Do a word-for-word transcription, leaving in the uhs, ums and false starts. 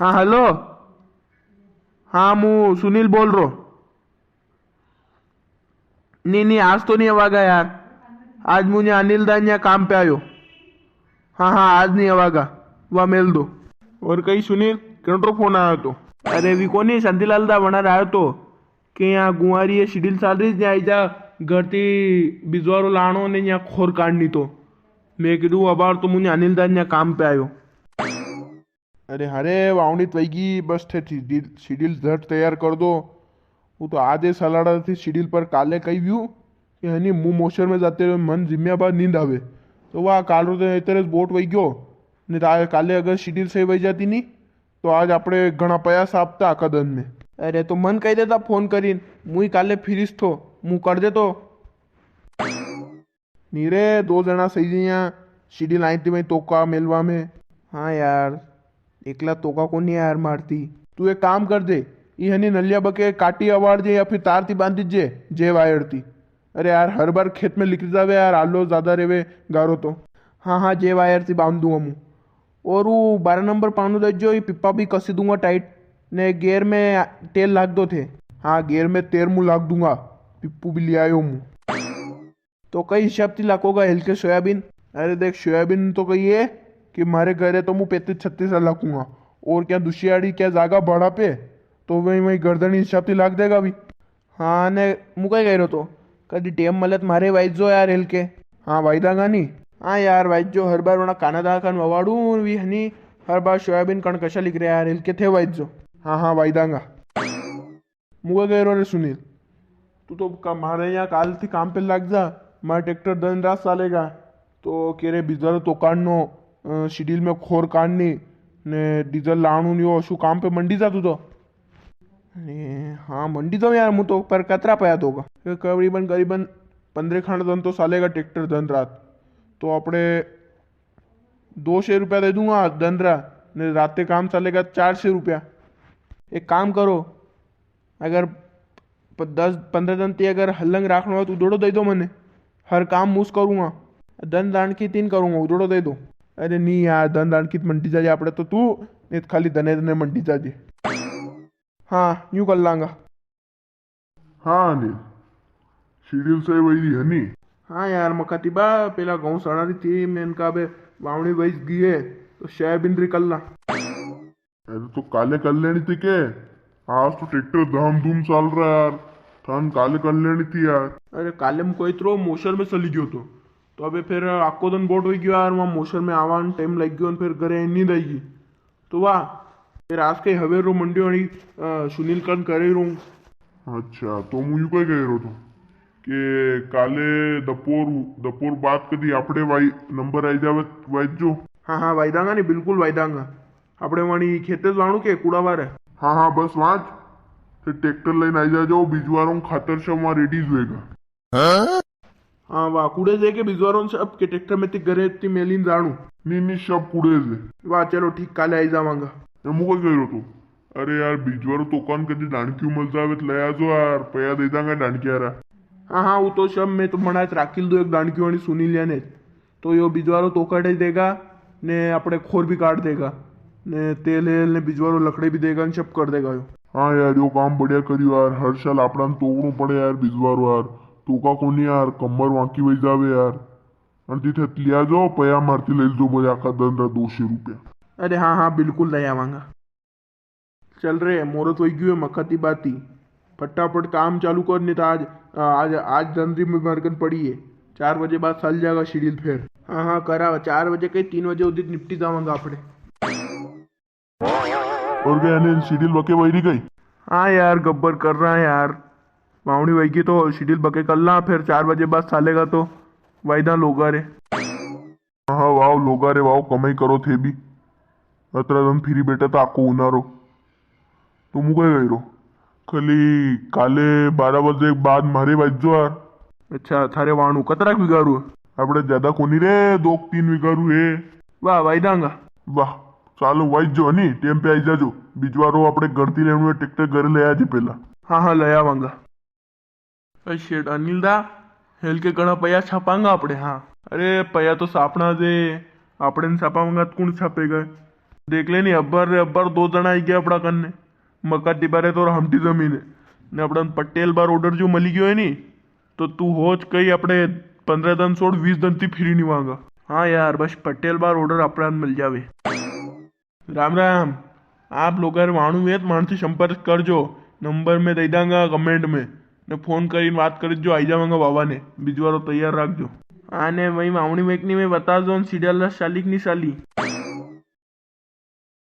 हाँ, हेलो। हाँ, मु सुनील बोल रो। नी, नी, आज तो नी आवागा यार। आज मुझे अनिल दा न्या काम पे आयो। हाँ, हाँ, आज नी आवागा। वा मेल दो। और कई सुनील, केनरो फोन आयो तो? अरे, वी कोनी, शांतिलाल दा वणार आयो तो। के यहाँ गुंवारी ये सीडील चाल री, न्या आई जा, घर ती बिजवारो लाणो ने न्या खोर काढ़नी तो। मैं कीधु, अबार तो मुझे अनिल दा न्या काम पे आयो। अरे हरे, वावणी तो वईगी, बस थे सीडील, सीडील झट तैयार कर दो। वो तो आधे सलाड़ा थी सीडील पर काले कई व्यू कि हनी मुंह मोशर में जाते हुए मन जिम्या बाद नींद आवे। तो वाह, काल रो तो इतरे बोट वई गयो। नी तो आज काले अगर सीडील सही वई जाती नी, तो आज आपणे घणा पया सापता आखा दन में। अरे, तो मन कही देता फोन करीन, मुई काले फ्री ज थो, मु कर देतो। नी रे, दो जणा सही जइया, सीडी लाई थी वही तोका मेलवा में। हाँ यार, एकला तोका कोनी यार मारती। तू एक काम कर दे, ई हनी नलिया बके काटी अवाड़ जे या फिर तार ती बांध दीजे, जे वायर ती। अरे यार, हर बार खेत में लिकरी जावे यार, आलो ज्यादा रेवे गारो तो। हाँ, हाँ, जे वायर ती बांध दूंगा मु। और वो बारह नंबर पानू दे जो, ये पिप्पा भी कसी दूंगा टाइट, ने गेयर में तेल लाग दो थे। हाँ, गेयर में तेल मु लाग दूंगा, पिप्पू भी ले आयो मु। तो कई हिसाब ती लाकोगा हेल के सोयाबीन? अरे देख, सोयाबीन तो कही है कि मारे घरे तो मु पैंतीस छत्तीस लाकूंगा, और क्या दूसरी आड़ी क्या जागा भाड़ा पे, तो वही, वही गर्दनी हिसाब ती लाग देगा भी। हाँ, ने मु कई कह रहो तो, कदी टेम मले तो मारे वाइजो यार हेल के। हाँ, वाई दांगा नी। हाँ यार, वाइजो हर बार वणा काना दा कन ववाड़ू वी हनी, हर बार सोयाबीन कण कशा लिकरे यार हेल के थे वाइजो। हाँ, हाँ, वाई दांगा। मु कई कह रहो रे सुनील, तू तो का-, मारे यहाँ काल थी काम पे लाग जा, मारे ट्रैक्टर दिन रात चालेगा। तो केरे बिजर तो काढ़नो, अ, सीडील में खोर काढ़नी, ने डीजल लाणू नी हो, अशु काम पे मंडी जा तू तो। अरे हाँ, मंडी जाऊँ यार, मु तो, पर कतरा पया दोगा? ये करीबन, करीबन पन्द्रह खान दन तो सालेगा ट्रैक्टर दन रात। तो आपणे दो सौ रुपया दे दूंगा दन रा, ने राते काम सालेगा चार सौ रुपया। एक काम करो, अगर प-, दस पन्द्रह दन ती अगर हलंग राखणो हो तो उदड़ो दे दो मने, हर काम मूस करूंगा, दन दान की तीन करूंगा, उदड़ो दे दो। अरे नी यार, दन दान की मंडी जाजे आपणे तो तू, नी तो खाली दने दने मंडी जाजे। हाँ, यूं कर लांगा। हाँ अनिल, सीडील सही वई री है नी? हाँ यार, मकाती बा, पेला गऊं सणा री थी, मैं इनका अबे वावणी वई गई है, तो सोयाबीन री कर ला। अरे तो काले कर लेनी थी के? आज तो ट्रैक्टर धाम धूम चाल रहा है यार, थान काले कर लेनी थी यार। अरे काले में कोई तो मोशर में चली गयो तो, तो अबे फिर आको दन बोट वई गयो यार, वहाँ मोशर में आवान टाइम लग गयो, फिर घरे नींद आई गई। तो वाह, फिर आज के हवेर रो मंडियो अणी, अ, सुनील कन करे रो। अच्छा, तो मु यूं कई कह रो तो के काले दपोर, दपोर बाद कदी आपड़े वाई नंबर आई जावे, वाई जो। हाँ, हाँ, वाई दांगा नी, बिल्कुल वाई दांगा। आपड़े वाणी खेते जाणू के कुड़ावार है। हाँ, हाँ, बस वांच। फिर ट्रैक्टर लेने आई जाजो, बिजवारों खातर से वहाँ रेडी होएगा। हाँ, वाह, कुड़े जे के बिजवारों से अब के ट्रैक्टर में ती घरे ती मेलीन जाणू। नी, नी, सब कुड़े जे। वाह, चलो ठीक, काले आई जावांगा। ए, मु कई कह रो तो, अरे यार, बिजवारो तोकान कदी डांडक्यू मल जावे तो ले आजो यार, पया दे दांगा डांडक्या रा। हाँ, हाँ, वो तो सब मैं तो मनात राखिल दो एक डांडक्यू आनी सुनी लिया ने। तो यो बिजवारो तोकाड़े देगा, ने आपणे खोर भी काट देगा, ने तेल हेल ने बिजवारो लकड़े भी देगा, ने सब कर देगा यो। हाँ यार, यो काम बढ़िया करियो यार, हर साल आपणा ने तोकणो पड़े यार बिजवारो यार, तोका कोनी यार, कमर वांकी वई जावे यार। अन जी थे लिया जाओ, पया मारती ले लीजो, बोले आका दन रा दो सौ रुपया। अरे हाँ, हाँ, बिल्कुल ले आवांगा। चल रे, मोरत वई गयो है मक्का ती बाती। फटाफट काम चालू कर, नी तो आज, आज, आज दंदरी में मरकन पड़ी है। चार बजे बाद साल जाएगा सीडील फेर। हाँ, हाँ, करा। चार बजे कई तीन बजे उदित निपटी जावांगा आपड़े। और गया ने सीडील बके वई री गई? हाँ यार, गब्बर कर रहा है यार। वावणी वई गई तो सीडील बके कर ला, फिर चार बजे बाद सालेगा तो वायदा लोगा रे। हाँ, वाव लोगा रे, वाव कमाई करो थे भी। अतरा दन फिरी बैठा था आको उनारो। तो मु कई गई रो। खाली काले बारह बजे बाद मारे बाजो यार। अच्छा, थारे वाणू कतराक बिगारू है? आपड़े ज्यादा कोनी रे, दो तीन बिगारू है। वाह, वाई दांगा। वाह, चालो वाई जो हनी, टेम पे आई जाजो। बिजवारो आपड़े घर ती लेणू है, ट्रैक्टर घर ले आजे पेला। हाँ, हाँ, ले आवांगा। अरे सेठ अनिल दा, हेल के घणा पया छापांगा आपड़े, हाँ। अरे पया तो छापणा जे, आपड़े ने छापांगा तो कुण छापेगा? देख ले नी, अब्बार रे अब्बार दो जणा आई गया अपणा कन्ने। मका तिबारे तो हमटी जमीन है। ने अपणा पटेल बा रो order जो मली गयो है नी, तो तू होच कई अपणे पन्द्रह दन छोड़, बीस दन ती free नी वांगा। हाँ यार, बस पटेल बा रो order अपणा मल जावे। राम राम। आप लोगां रे वाणु वे तो मानसी संपर्क करजो, नंबर में दई दांगा comment में, ने फोन करीने बात करजो, आई जावांगा बाबा ने, बिजवारो तैयार राखजो। आने वही वावणी वेकनी में बताजो, सीरियल चाली कि नी चाली।